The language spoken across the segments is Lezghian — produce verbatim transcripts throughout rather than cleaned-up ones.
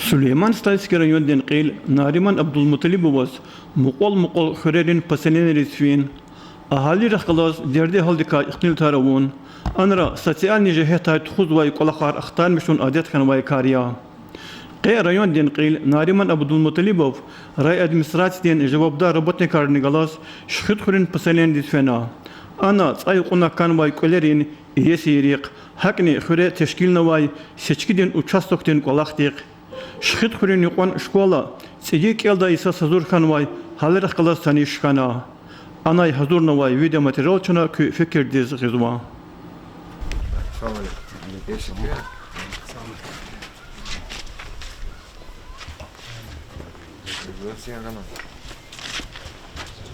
Сулейман-Стальский райондин кьил Нариман Абдулмуталибоваз мукьвал-мукьвал хуьрерин поселениейриз фин, агьалийрихъ галаз дерди-гьалдикай ихтилатар авун, анра социальный жигьетдай тухузвай кӀвалахар ахтармишун адет хьанвай кар я. Къе райондин кьил Нариман Абдулмуталибов райадминистрациядин жавабдар работникарни галаз Шихидхуьруьн поселениедиз фена. Ана цӀай кьуна канвай кӀвалерин иесийрихъ, гьакӀни хуьре тешкилнавай сечкидин участокдин кӀвалахдихъ, Шихидхуьруьн юкьван школа цӀийи кӀелдай йисаз гьазур хьанвай гьаларихъ галаз таниш хьана. Анай гьазурнавай видеоматериал чна куь фикирдиз гъизва. Салам алейкум.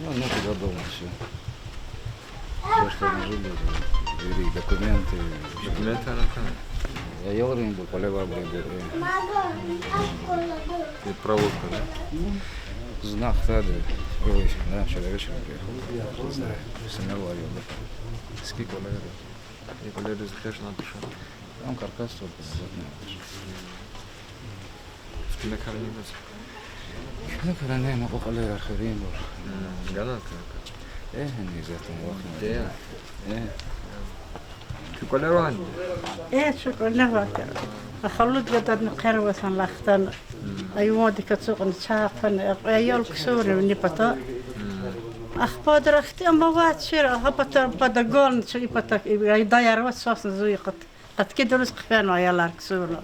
Ну, ну, туда дома всё. Всё, что нужно, вери документы. Документы ана кана? Я елрин бу, полевабрин бу, э. И проводка, да? Знак, да, да. Ой, да, вчера вечером приехал. Не знаю, снимал я, да. Сколько, наверное? И поле без хеш надо, что? Там каркас только, вот, наверное. Куьне карани газ? Куьне карани, ма кьвалера хуьруьнбур. М, ганан куьне кар? Э, не знаю, там вахна. Де? Э. Куь кӀвале авани? Э, чун кӀвале авай. Халудгададни хъел авай санлахтан. М. Айвандик ацукьна чахъ хьана, аял ксурни вини пата. М. Ахпа дерт ихьтин ама вачир, агъа пата, пата гална чун и пата, и, ай даяр вач свасна зуй хат. Къаткидуруз хъфена аялар ксурна.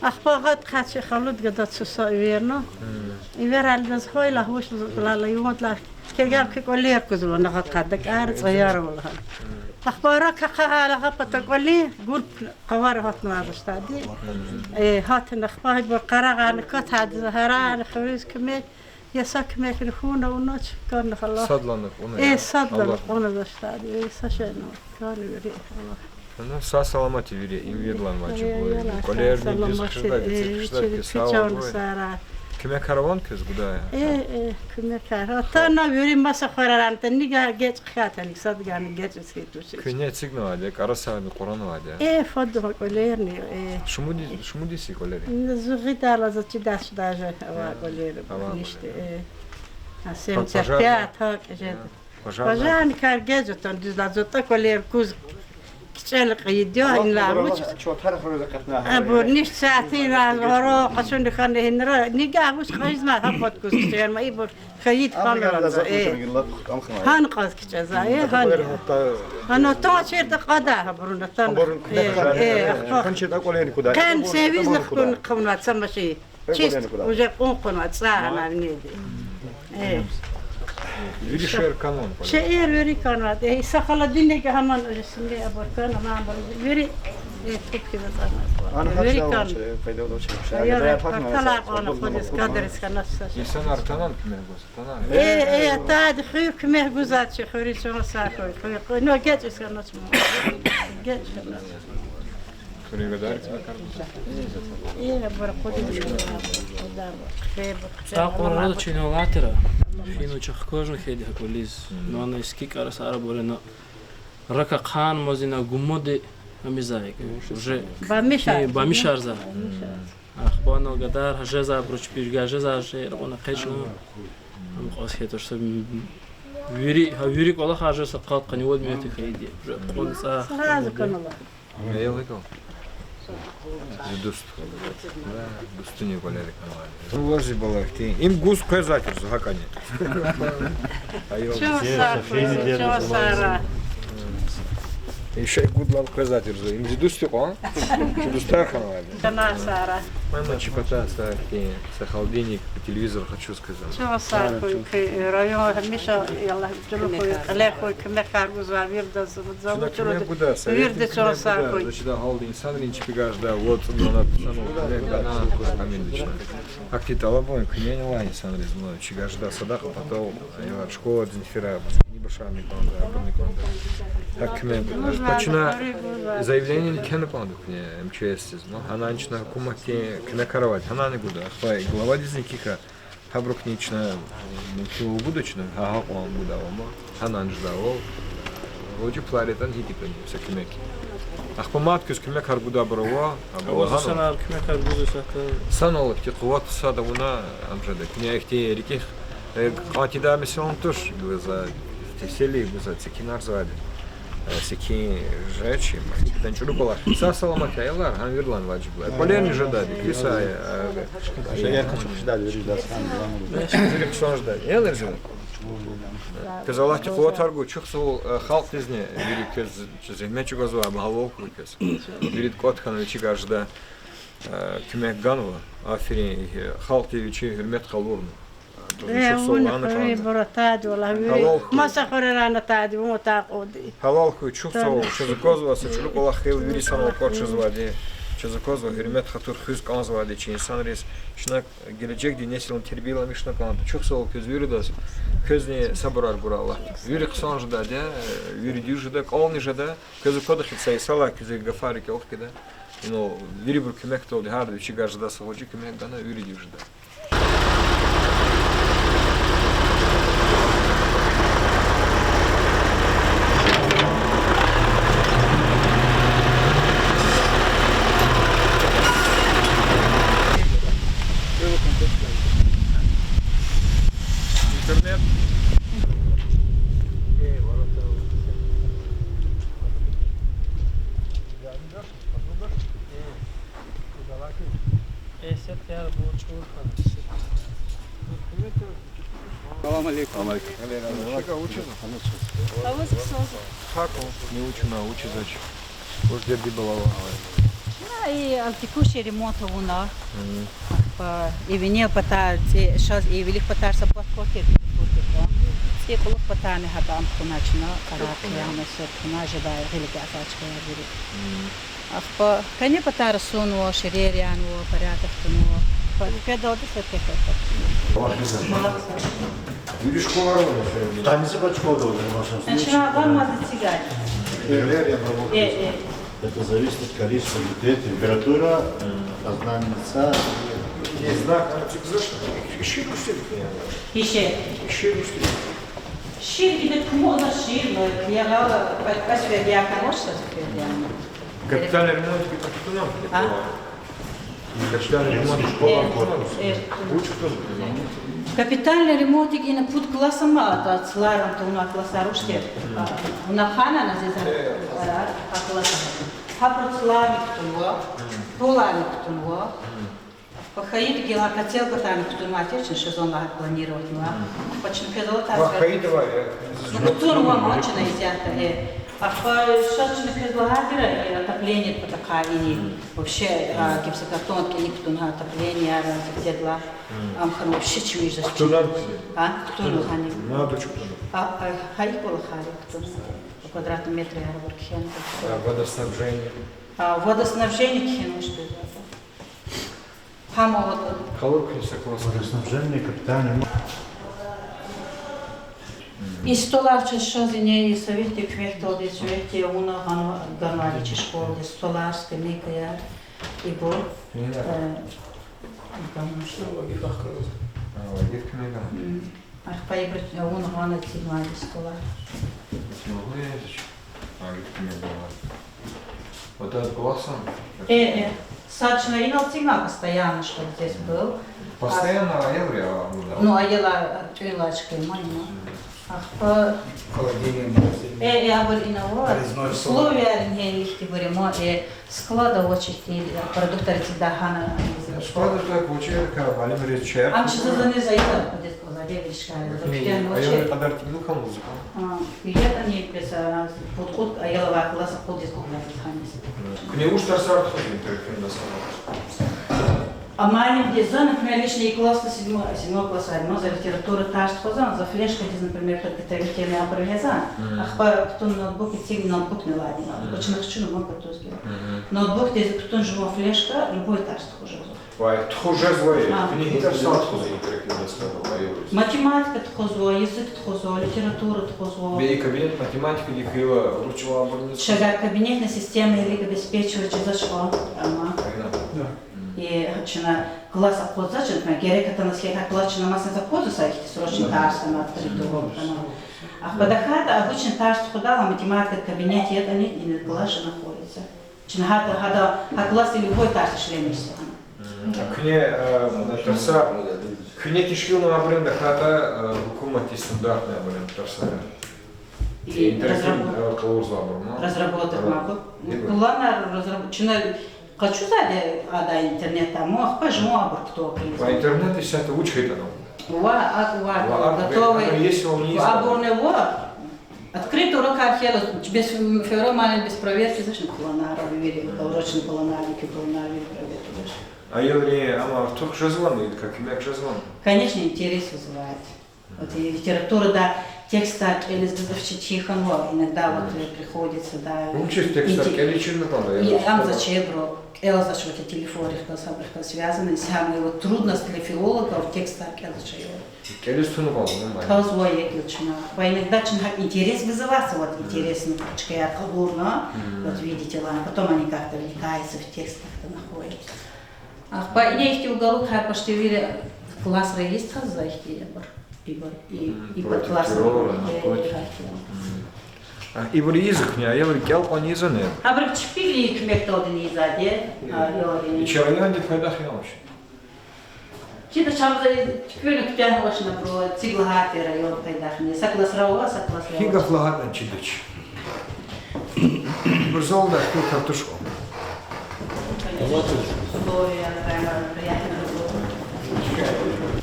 Ахпа гъат хъачи халудгада цуса эверна. Эвералдаз хвайла вуч лала ювандла кегел ки кӀвалер кузва нагъат хъадда кӀар цӀаяр валгьан. Ахпа рак ахъагъайла гъа пата кӀвали гурп къавар гьатнавай башлади. Э, гьатна ахпа гьибур къарагъарна катайди, гьарайна хуьруьз куьмек. Я са куьмекни хьуна, унач, кана хала. Садлана кьуна, э, я? Садлана кьуна башлади. Э, са шейни кана вири, Аллагь. Ну, са саламат вири, им виридалай важиб я, я, кӀвалерни дуьз хъжедай, э, цик хъжедай, чуьри сагъ чан буй. Сара. Куьмекар авани квез гудай? Э, э, куьмекар. Атана вири маса хвараран, та нига геж хъхьайтани, садгани геж эцигиз. Куьне эцигнавайди я, кӀарасарни кьуранвайди я? Э, фадугъа кӀвалерни, э. Шумуд йис, шумуд йис я кӀвалери? Зун гъидайла заз чидач даже авай кӀвалери, авай ништи, кӀвалери, э. А, семьдесят пять, гьакӀ жеда. Пожарный. Пожарный кар геж атана дуьз лагьайтӀа кӀвалер куз кичӀела кьейиди я, инлай вуч. Абур ниш сятин лаз гьара къачуна хьана гьинра, нигагь вуч къайизмай гьабад куз кичӀел ма ибур. Хьайид хьана за, э. Гьана кьаз кичӀеза, э, гьана. Гьана тачирда кьада гьабуруна тана. Э, э, ахпа. Хъен севизна хкун хъувна ца машин. Чист уже кьун хъувна цӀа гьана винеди. Э. Вири шер канвани? Шер вири канвайди. Э, са холодильник гьаман уже сине абур кана, ман абур вири, э, тупки за цӀана. Вири кан. Ана хачна вири кан. Ана хачна вири кан. Инсанар атанани куьмек гуз? Э, э, атайди хуьр куьмек гузвай чи хуьруьз чун сагъ хьуй, хуьр, хуьр. Ну, геж эсканач ма. Геж эсканач. Хуьруьн гадаяр куьмекар гузвай? Э, абур акъудиз, хъфеб, хъфеб. Са къварал чина алатира. Фин вуч ахкажна хьайиди гьакӀ кӀвализ. Ну, ана иски кӀарасар абур ана. Рак ахъанмаз ина гумади амизай. Уже бамишар, э, бамишарза. Ахпа ана гадаяр гьа жеза, абуруз чпирга жеза, жер кьуна экъечӀна. Ам кьаз хьайитӀа са вири, гьа вири кӀвалахар жеза къад къанни вад минут хьайиди. Уже кьуна цӀа. Сразу канала. Мейликал. Дуст. Дустуни кӀвалери канала. Вази балагьтин. Им гуз къвезвай тир зун гьакӀани. Чун сагъ хьуй, чун сагъ. Иша гудлал къвезвай тир зун. Им зи дуст я кьван. Чи дустар хьанвайди. Чун сагъ хьуй. Мама, чи пата са хьтин, са холодильник, телевизор хочу сказать. Чун сагъ хьуй, куь район гьамиша, я Аллагь, чӀуру хьуй, кьиле хьуй, куьмекар гузвай виридаз, виридаз чӀуру, виридаз чун сагъ хьуй. Зачида гьалда инсанрин чпи гажда, вот, цӀуд манат, санал куьмек гана, амин лично. Гьахьтин тӀалабун куьне ава инсанриз, ну, чи гажда садакьа патал, я школадизни фирай, башни кӀанда, абурни кӀанда. Гьакумат, чна заявление кхьена кӀанда куьне МЧС-диз, ну, гьанани чна гьукуматдин куьмекар авайди, гьанани гуда, ахпа главадизни кхьихь, гьабурукни чна, ну, куьн гуда чна, гьа гьакьван гудайвал, гьанани жедайвал. Вучи план ятӀани гьикӀ ятӀани са куьмек. Ахпа мад квез куьмекар гудайбур ава, абур лагьана. Санал куьмекар гузвай сятда. Санал ихьтин къуват сад авуна, ам жеда. Куьне ихьтин рикӀик, э, кӀантӀидай месэла туш, гила за тесели гуз, цикинар завади. Э, цикин жеч, цикидан чӀуру кӀвалах. Сагъ-саламат аялар, гьам виридалай важиблу. Э, полезни жеда, куьз, э, э, вири хъсан жеда. Квез Аллагьди къуватар гуй, чухсагъул, э, халкьдизни, э, халкьдизни вири квез зегьмет чӀугвазва, ам гьалал хьуй квез. Вирида кӀватӀ хьана вичикай жеда, э, куьмек ганва. Аферин, э, халкьди вичин гьуьрмет къалурна. Э, чухсагъул, вуна лагьана кӀанда. Вирибур атайди, валлагь, вири. Гьалал хьуй. Маса хуьрерай атайди, вун атай кьулди. Гьалал хьуй, чухсагъул, чаз аквазва са чӀуру кӀвалах хьайила вири санал кӀватӀ жезвайди. Чаз аквазва гьуьрмет, хатур хуьз кӀанзавайди чи инсанриз. Чна гележегдин несилни тербияламишна кӀанда. Чухсагъул квез виридаз, квезни сабурар гурай Аллагьди. Вири хъсан жедайди я, вири дуьз жеда, кӀвални жеда. Квез аквада хьи, са йисалай квез гафар рикӀел хкида. Инал вирибур куьмекдалди гьарда вичикай жеда са гъвечӀи куьмек гана, вири дуьз жеда. Интернет. Салам алейкум. Салам алейкум. Шикар, вучиз? Аваз ксанза. Как он? Не учена, учиз ач. Уж дерди балава. На, и, а, текущий ремонт авуна. Мгм. Ахпа, и винел патар, ци шаз и вилик патар са площадка кутуртӀа. ЦӀийи кьулухъ патарни гьадан хъуначна, къарагъ хъияна, сер хъуна, жедай гъилик азачка я вири. Мгм. Ахпа къенин патара сунва, ширер янва, порядок тунва. Ахпа педалди сетка хьайитӀа. Вири школара вуна? Там не забачкова должен, может, значит, она маза цигай. Ширер янва. Э, э. Это зависит от количества детей, температура, э, познание лица. Не знаю, там цикзыш. Шир рушир. Ише. Шир рушир. Шир гида кумуна шир, но я гала, пас вердя, хорошо, вердя. Капитальный ремонт кутунвани? А? Капитальный ремонт. Э, э. Вуч кутуна? Капитальный ремонт ина пуд класс ама ада, цларан тавуна классар уштир. Мгм. А, вуна хана на зеза, э, а, а класс. Гьабуру цларни кутунва, мгм, поларни кутунва. Мгм. Ахпа хьайитӀа гила котел патарни кутунвай тир чна, сезон лагьай планировать авунва. Мгм. Ахпа чна квез алатайди. Ва хьайитӀа ваъ, я. Ну, кутунва ма чна изята, э. Ахпа ша чна квез лагьайтӀа, э, отопление патахъай ини. Мгм. Вообще, а, гипсокартон кӀаник кутуна отопление, а, сифтедилай. Мгм. Ам хьана вообще чимиз жеч. Кутунва? А, кутунва хьана. Мад вуч кутунва? А, а, гьа и кӀвалахар я кутунва. Квадратный метр яр вур кхьенва. А водоснабжение? А, водоснабжение кхьенва, что ли. Гьам аватӀа. Къалур куьн са класс. Водоснабжение, капитальный. И столар чаз шаз ини, и советдин куьмекдалди, советди авуна гъанва, ганвайди чи школадиз столар, скамейкаяр, ибур. Э, потому что Вагиф ахкъалаз. А, Вагиф куьмек гана. М. Ахпа ибур авуна гъана эцигнавайди столар. Эцигнавайди столар. Э, э. Сад чна инал эцигнава постоянно, чтоб здесь был. Постоянно аял я, а, ну да. Ну, аял, а, тӀуьн алай чка я ма ина. Мгм. Ахпа. Холодильник, морозильник. Э, э, абур ина ава. Нарезной соус. Условиярни гьелихьтинбур я ма, э, склад авачиртӀа, э, продуктар эцигдай гьана. Склад авачиртӀа, вучтӀа, муаллимриз чер. Ам чизва зани зайифар кьудиз кӀанзава, девушкар. Ай, ай, кьадар тӀимил хьанваз. А, ятӀани бес, а, пуд-кьуд аял авай класс акъудиз кӀанзава хьаниз. Куьне вуч тарсар тухузва интерактивный досказар? А муаллимди за, например, лично и класс седьмой, седьмой класс авайди, ма за литература тарс тухузва, за флешкадиз, например, подготовительный абур вегьезва, мгм, ахпа кутуна ноутбук эцигна, ноутбукни лагьана. Мгм. Вучиз хьана, ну, кутуз гила. Мгм. Ноутбукдиз кутуна жуван флешка, любой тарс тухуз жезва. Вай, тухуз жезва, а, куьне гьи тарсар тухузва интерактивный досказар, вай, вай. Математика тухузва, язык тухузва, литература тухузва. Бес и кабинет математикадик хьайила, вручила абурни. Шага кабинетная система или обеспечивать жезвач ва, ама. Ага. Да. И чна класс акъудзавач, например, герек атана сехьа класс чна маса акъудзава, са ихьтин срочный тарс ама, три тугъ ама. Ахпа тахьайтӀа обычный тарс тухудайла, математика кабинет ятӀани, и класс чна акъудзава. Чна гьада, гьада, гьа класс любой тарс ишлемишзава. Куьне, э, тарсар, куьне тешкилнавай абурун тахьайтӀа, э, гьукуматдин стандартный абурун тарсар. Или интернетдин, разработ-, э, къалурзавайбур ма? Разработать авайбур. Планар разраб-, чна къачузвайди ада интернетда, ма ахпа жуван абур кутугиз. По интернету исятда вуч хьайитӀани? Ва, а, ва, ва, а, готовый. Если он не издан. Абурни ва, открытый урокар хьайила, без, февраль муаллим без проверки зачем планар, вири, урочный планар, вири планар, вири проверки зачем? Аялри ам артух жезвани, или как куьмек жезвани? Конечно, интерес вызывает. Вот и литературада текстар кӀелиз гзаф четин хьанва, иногда вот, э, приходится, да. Вучиз текстар кӀелиз чирна кӀанда, я? И ам зачебро, кӀелзавач, вот и телефонрихъ галаз, гьабурухъ галаз связано, и самая вот трудность для филологов, текстар кӀелзавач. КӀелиз туна кӀанда, нормально. Калзавай я кӀел чна. Ва иногда чна гьакӀ интерес вызывается, вот интересно, чкаяр къалурна, вот видите ли, а потом они как-то вникаются в текст, как-то находят. Ахпа ина ихьтин уголок гьар почти вири классра йис тазва ихьтин абур. И, и, и подклассный. Против террора, наркотики. Э, э, гьахьтин. А, ибур ийизва куьне, аялри кӀел кьван ийизвани? Абур чпивилин куьмекдалди ийизвайди, а, аялри. И чи районди пайдах яна вуч? Чида чамза туькӀуьрна куьтягьнавачни абуру, эциг лагьайтӀа район пайдах яна. Са классра ава, са классра ава. Гьи гаф лагьайтӀани чидач. Бузалда хьи картошка.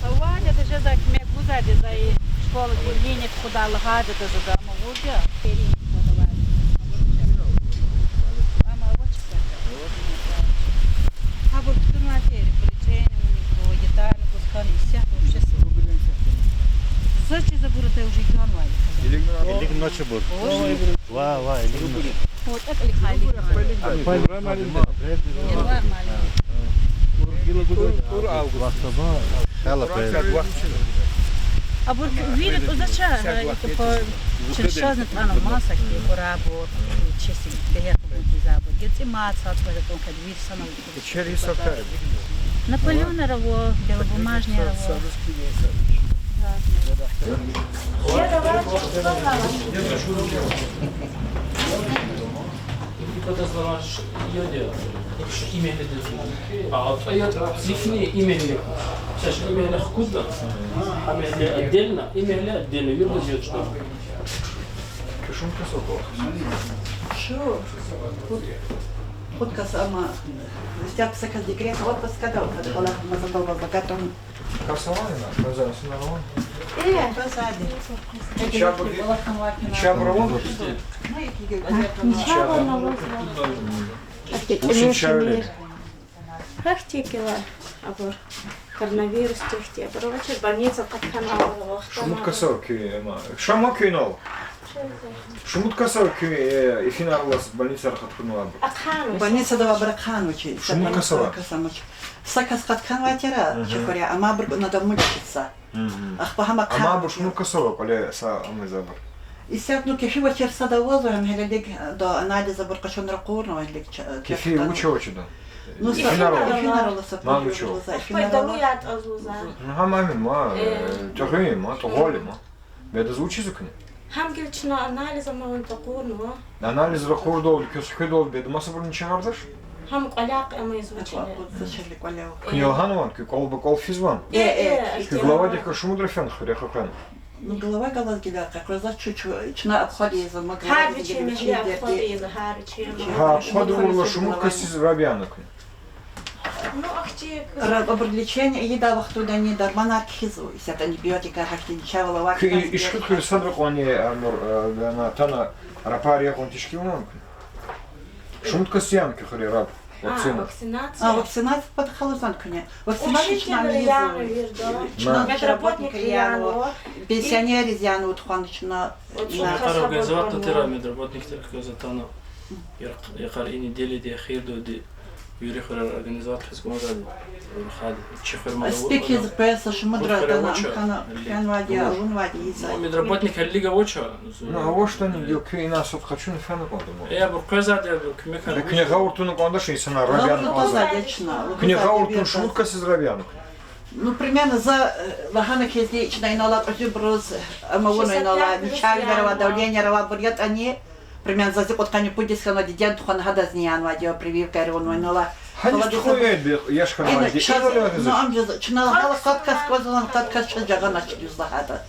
Авайди жедай куьмек гузвайди, за и школадин линия тухудай лагьайди за, за ама вуж я. Ама авач. Гьабур кутунвай тир, лечение авуни, гитарни гуз хьана, исятда вообще с-, за чиз абур атайбур уже ганвайди. Илигна чибур. Ва, ва, илигна. О, так или хайли. Первый май. Первый май. Тур, тур август. Хала пер. Абур вири тӀузача, э, типа, чешазни тӀана масакӀ, курабур, чеси бегьер хабур дизабур. ГецӀи мад сад хвада тӀун кад вир санал. Чери сокар. Наполеонар ава, белобумажныяр ава. Разные. Имя. А, а я цифни имя. Сейчас имя хкуда, а отдельно, имя отдельно, юрда зерчна. Шумка сокол. Шу. Худ кас ама, стяг са кас декретный отпуск кадал, кад халах мазадал базакатун. Касалайна, казан синарван? Э, казади. Чабур, чабур авун? Ну, и киги. Чабур авун. Гьахьтин кӀелер, шемер. Гьахьтин кӀела абур. Коронавирус тихьтин абур. Авачир больница къаткана вахтана. Шумуд кас ава куьн, ама. Шама куьн ава? Шумуд кас ава куьн, э, ифинар алаз больницара къатканвайбур? Ахъан. Больницада авайбур ахъанва чи. Шумуд кас ава? Са кас къатканвай тир, чи хуьре, ама абур кӀватӀна муьжуьд са. Ахпа гьам ахъан. Ама абур шумуд кас ава кӀвале са амазабур? Исятда, ну, кефи авачир сада авазва, гьам гьелелиг, э, да, анализ абур къачун ракъурнава гьелелиг. Кефи вуч авачир адан? Ну, са ифинар алаз. Ифинар алаз са. Ман вуч ава? Ахпа далу ятӀа лугьузва. Ну, гьам амин ма, э, тӀугъин ма, тӀугъвал я ма. Бедаз вучиз куьне? Гьам гила чна анализ амайвал ракъурнава. Анализ ракъурдалди, квез хкведалди беда масабур ничагъарзач? Гьам кӀваляй амаз вучиз. Куьне лагьанвани, куь кӀвал-бакӀвал физвани? Э, э. Куь главадихъ галаз шумудра фена хуьре къекъвена? Ну, глава галаз гила къекъвезва, чу-чу, чна обход ийизва, ма глава. Гьар вичин мягьле обход ийизва, гьар вичин. Гьа, обход авурла шумуд касдиз раб яна куьне? Ну, ахчи. Раб абур лечение ийидай вахтундани дарманар кхьизва, исятда антибиотикар гьахьтин чавал авай. Куьн ишкуь хуьре садра кьванни, э, мур-, э, гана тана рабар ягъун тешкилнавани куьне? Шумуд кас яна куь хуьре раб? А, вакцина. Вакцинация. А, вакцинация патахъ алузвани куьне? Вакцинация чна ийизва. Чна медработникар яна, пенсионерриз яна тухвана чна. Чна организовать тира медработникар, хквезва тана. Яр-, яхар и неделяди, эхирдалди вири хуьрера организовать хъийиз кӀанзавайди. Рахади, чи хуьр мад авур. Спикер зи песа шумудра тана, амхана, хьанвайди, авунвайди ийизва. Ну, медработник гьелелиг авач. Ну, авачтӀани, гила куьн инай сад къачуна фена кӀанда. Э, абур къвезвайди, абур куьмек гана. Куьне гъавурда туна кӀанда чи инсанар раб яна кӀанзавайди? Куьне гъавурда туна шумуд касдиз раб яна куьне? Ну, примерно, за, э, лагьана хьизди, чна инал кьуьзуьбуруз, ама вуна инал, мичӀивилер авай, давленияр авайбур ятӀани, Примерно, заз и кьудкъанни пуд йис хьанвайди, дидедин тухвана гьадазни янвайди, прививка авунвайди, ну, ала. Гьаниз тухун эди, яш хьанвайди, ина чаз, ну, ам жез, чна лагьайла кьвед кас кваз, кьвед кас чаз жагъанач, дуьз лагьайтӀа.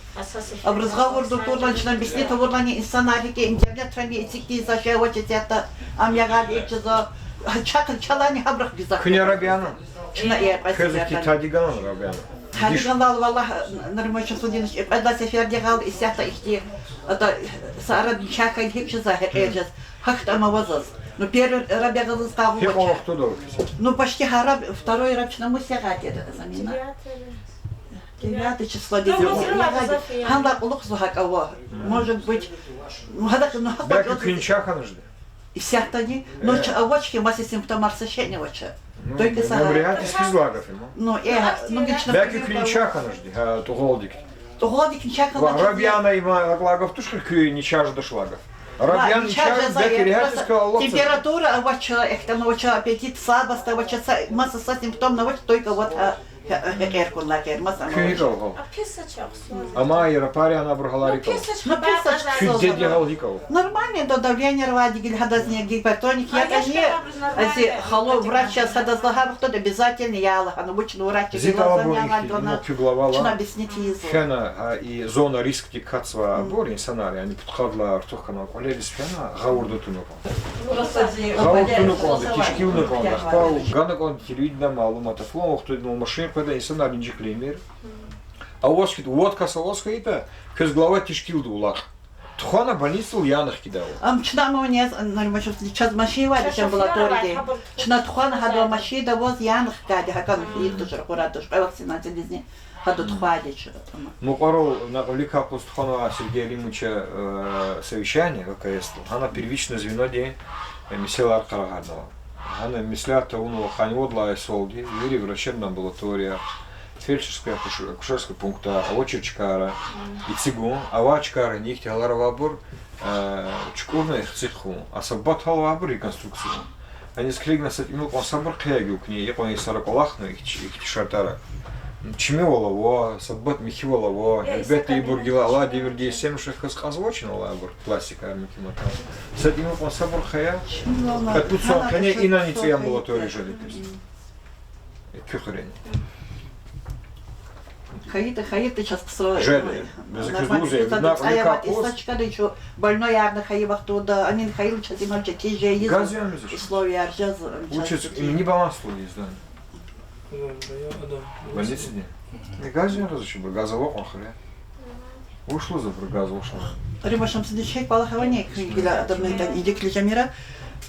Абуруз гъавурда турла, чна беслет авурлани, инсанар гьикӀ интернетрани эцигиз, аши авачиз ятӀа, ам ягъайди ичӀ жезва, чахъ чалайни гьабурухъ гзаф. Куьне Рабиана? Чна и кьве сеферда. Квез ихьтин тади гана Рабиана? Тади ганвайла, валлагь, Нариман Шамсудинович, и кьвед лагьай сефердихъ галаз исятда ихьтин, ада, са арадин чахъ хьайила гьикӀ жезва, гьекьер жез. Гьахьтин ам ава заз. Ну, первый раб ягъазиз къагъу. Гьикьван вахтунда ава квез? Ну, почти гьар раб, второй раб чна мус ягъайтӀа, Замина. Девятое число. Ну, дидеди. Гьанлай кьулухъ зун гьакӀ ава. Может быть, ну, гьадахъ, ну, гьакӀ. Белки куьн чахъ хьана жеди? Исятдани, ну, ча авач хьи, маса симптомар са шейни авач. Ну, только са, мембриатез хьиз лагьай гаф я, ма. Ну, э, ну, гична. Белки куьн чахъ хьана жеди, гьа, тӀугъвалдик. ТӀугъвалдик чахъ хьана жеди. Ва Рабиана има акьван гаф туш хьи, куьн чахъ жедач лагьай гаф. Рабиана чахъ жеда, белки регьятиз кӀан, Аллагьди. Температура авач, эхтам авач, аппетит, слабость авач, са, маса са симптом авач, только вот, а, Гье-, гьекьер хьун лагьай, маса. Куьн ма икӀал гьал. Амма япарин абуру гьалар икӀал. Ну, писач. Куь дидеди гьал икӀал. Нормальный, да, давление авайди гила гьадазни, гипертоник ятӀани, ази халу врач яз гьадаз лагьай вахтунда обязательно я лагьана, вучиз врач зи тӀалабур ихьтин, ну, куь главала. Чна объяснить ийизва. Фена, а, и зона риска катзавай абур инсанар, яни пудкъадалай артух хьанвай кӀвалериз фена гъавурда туна кӀанда. Гъавурда туна кӀанда, тешкилна кӀанда, ахпа гана кӀанда телевидение малумат, флан вахтунда машин къведа, инсанар инжиклемир. А ваз хьи, вад кас аваз хьайитӀа, квез глава тешкилда улакь. Тухвана больницадал яна хкида ава. Ам чна ама ван яз, Нариман Шамсудинович, чаз машин авайди чи амбулаториядин. Чна тухвана гьада машинда аваз яна хкайди, гьакӀан хьайитӀа туш, ракъурай туш, кьве вакцинациядизни гьада тухвайди чна. Мукьвара накьваликай къуз тухванвай Сергей Алимовича, э, совещание В К С-дал. Гьана первичное звенодин, э, месэлар къарагъарнава. Гьана меслят авунва къанни вад лагьай йисалди вири врачебный амбулатория, фельдшерская, акуш-, акушерская пункта, авачир чкайра эцигун, авай чкайрани ихьтин гьалар авайбур, э, чукӀурна эхцихъ хьун, а са бубат гьал авайбур реконструкция авун. Аниз килигна са тӀимил кьван сабур хъия гила куьне, икьван йисара кӀвалахна ихьтин, ихьтин шартӀара. Чимивал ава, са бубат михьивал ава, гьелбетда, ибур гила алай девирдин семь шехьиз кьазвачни алайбур, пластикар муькуьматар. Са тӀимил кьван сабур хъия, кьве-пуд сан къене инани цӀийи амбулатория жеда квез. Куь хуьрени. ХьайитӀа, хьайитӀа чаз хъсан. Жеда. Нормально. Мезекиз лугьуз я, видна, цӀай аватӀа, кӀвализ са чкада ичӀ больноярни хьайи вахтунда, анин хьайила чаз иман четин жез, условияр жез, вучиз чаз имни баланс лугьуз, да? Больницадин? Газ ягъиз чубур, газ ава кьван хуьре. Вуч лугьузва абур, газ вуч лугьузва? Римма Шамсудинович, гьикӀ кӀвалах авани, куьн гила адамни тан идик лижамира.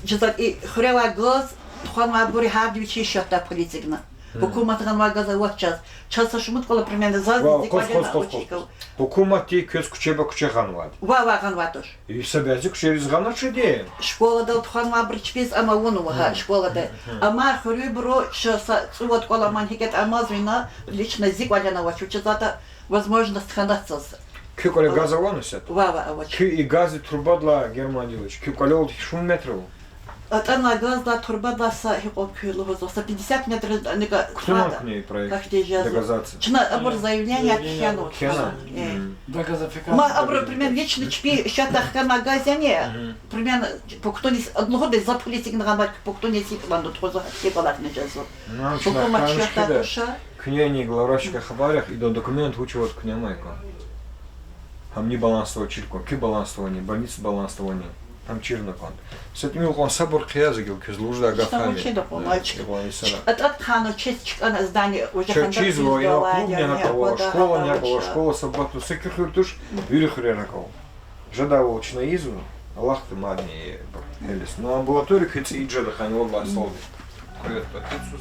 Чаз и хуьре авай газ тухванвайбур гьарда вичин счётдай пул эцигна. Гьукуматди гъанвай газ авач чаз. Чаз са шумуд кӀвалах, примерно, заз зи кӀвалера авач чкал. Гьукуматди квез куче ба куче гъанвайди? Ва, ва, гъанвай туш. И са бязи кучериз гъаначирди? Школадал тухванвайбур чпиз ам авунва, гьа, школада. Амма хуьруьбуру чаз са цӀувад кӀвал аман гьикӀ ятӀа амазва ина, лично зи кӀвале авач, вучиз лагьайтӀа возможность хьанач заз. Куь кӀвале газ авани исятда? Ва, ва, авач. Куь и газдин трубадилай Германиядилай чи куь кӀвалелди шумуд метр ава? АтӀана газдилай, трубадилай са гьикьван куьн лугьузва, са пятьдесят метр, ника, кутуна куьне проект, гьахьтин жезва. Доказательство. Чна абур заявление кхьенва. Кхьена? Э. Ма абуру, примерно, лично чпи счётдай хкана газ яни, примерно, пуктуниз, ад лугьуда, за пул эцигна гъанвайди, пуктуниз гьикӀ лугьуда тухузва, гьикӀ кӀвалахни жезва. Гьукумат счётдай туш. Куьнени главврачдикай хабар яхъ, идан документ вуч аватӀа куьне амай кӀан. Гьамни балансда авачир кӀан, куь балансда авани, больница балансда авани. Гьам чирна кӀан. Са тӀимил кьван сабур хъия за гила, квез лугьудай гаф гьам я. АтӀат хъана чес чкӀана здание уже чизва, ина клубни гьакӀ ава, школани гьакӀ ава, школа са бубат туш, са куь хуьр туш, вири хуьрер гьакӀ ава. Жедайвал чна ийизва, алахъди мадни гьелиз. Ну, амбулатория квез цӀийиз жеда къанни вад лагьай йисалди. Квез патицуз.